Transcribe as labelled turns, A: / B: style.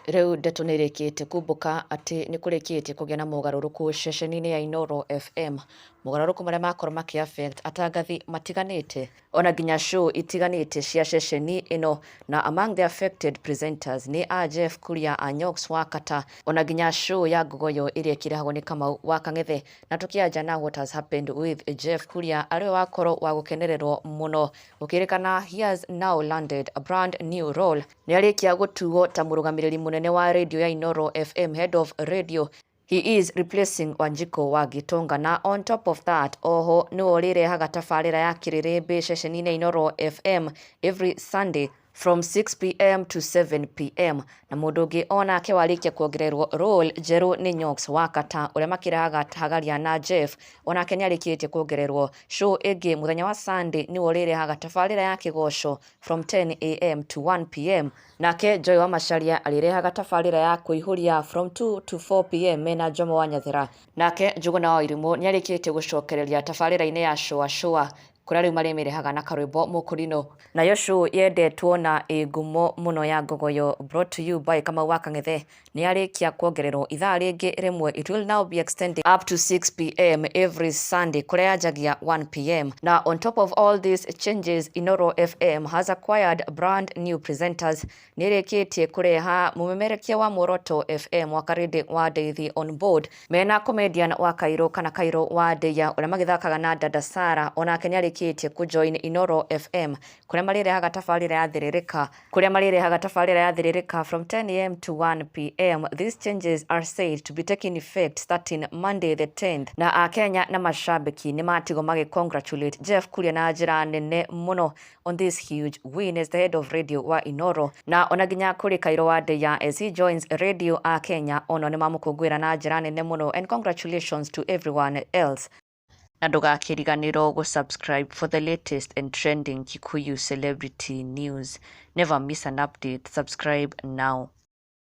A: Rĩu ndeto nĩ ĩrĩkĩtie kumbũka atĩ nĩ kũrĩkĩtie kũgĩa na mogarũrũku ceceni-inĩ ya Inooro FM. Mogarũrũku marĩa makorwo makĩ affect atangathi matiganĩte ona nginya show itiganĩte cia ceceni ĩno, na among the affected presenters nĩ a Jeff Kuria, a Nyox wa Kata, ona nginya show ya Ngogoyo ĩrĩa ĩkĩrehagwo nĩ Kamau wa Kang'ethe. Na tũkĩanja na what has happened with Jeff Kuria, arĩwe wakorwo wa gũkenererwo mũno, gũkĩrĩkana he has now landed a brand new role. Nĩ arĩkia gũtuo ta mũrũgamĩrĩri mũnene wa radio ya Inooro FM, head of radio. He is replacing Wanjiko wa Gitonga, na on top of that, oho nĩwe ũrĩrehaga tabarĩra ya Kĩrĩrĩmbĩ ceceni-inĩ ya Inooro FM every Sunday from 6 p.m. to 7 p.m. Na mũndũ ũngĩ onake warĩkia kuongererwo role njerũ nĩ Nyox wa Kata, ũrĩa makĩrehaga Hagaria na Jeff. Onake nĩ arĩkĩtie kuongererwo show ĩngĩ mũthenya wa Sunday, nĩwe ũrĩrehaga tabarĩra ya Kĩgoco from 10 a.m. to 1 p.m. Nake Joy wa Macharia arĩrehaga tabarĩra ya Kũihũria from 2 to 4 p.m. mena Jomo wa Nyathera. Nake Njũgũna wa Irimũ nĩ arĩkĩtie gũcokereria tabarĩra-inĩ ya Shũa Shũa, kũrĩa rĩu marĩmĩrehaga na karwĩmbo Mũkũrinũ. Nayo show yendetwo na ĩ ngumo mũno ya Ngogoyo, brought to you by Kamau wa Kang'ethe, nĩ yarĩkia kuongererwo ithaa rĩngĩ rĩmwe. It will now be extended up to 6 p.m. every Sunday, kũrĩa yanjagia 1 p.m. Na on top of all these changes, Inooro FM has acquired brand new presenters. Nĩ ĩrĩkĩtie kũreha mũmemerekia wa Muoroto FM wa Karĩndĩ wa Ndeithi on board, mena comedian wa Kairũ kana Kairũ wa Ndeia, ũrĩa magĩthakaga na Dada Sara. Onake nĩ arĩkĩtie kũjoin Inooro FM, kũrĩa marĩrehaga tabarĩra ya Thĩrĩrĩka, kũrĩa marĩrehaga tabarĩra ya Thĩrĩrĩka from 10 a.m. to 1 p.m. These changes are said to be taking effect starting Monday the 10th. Na akenya na mashabiki nĩ matigwo magĩ congratulate Jeff Kuria na njĩra nene mũno on this huge win as the head of radio wa Inooro. Na ona nginya kũrĩ Kairũ wa Ndeia, as he joins radio a Kenya, ono nĩ mamũkũngũĩra na njĩra nene mũno, and congratulations to everyone else. Na ndũgakĩriganĩrwo gũ-subscribe for the latest and trending Kikuyu celebrity news. Never miss an update. Subscribe now.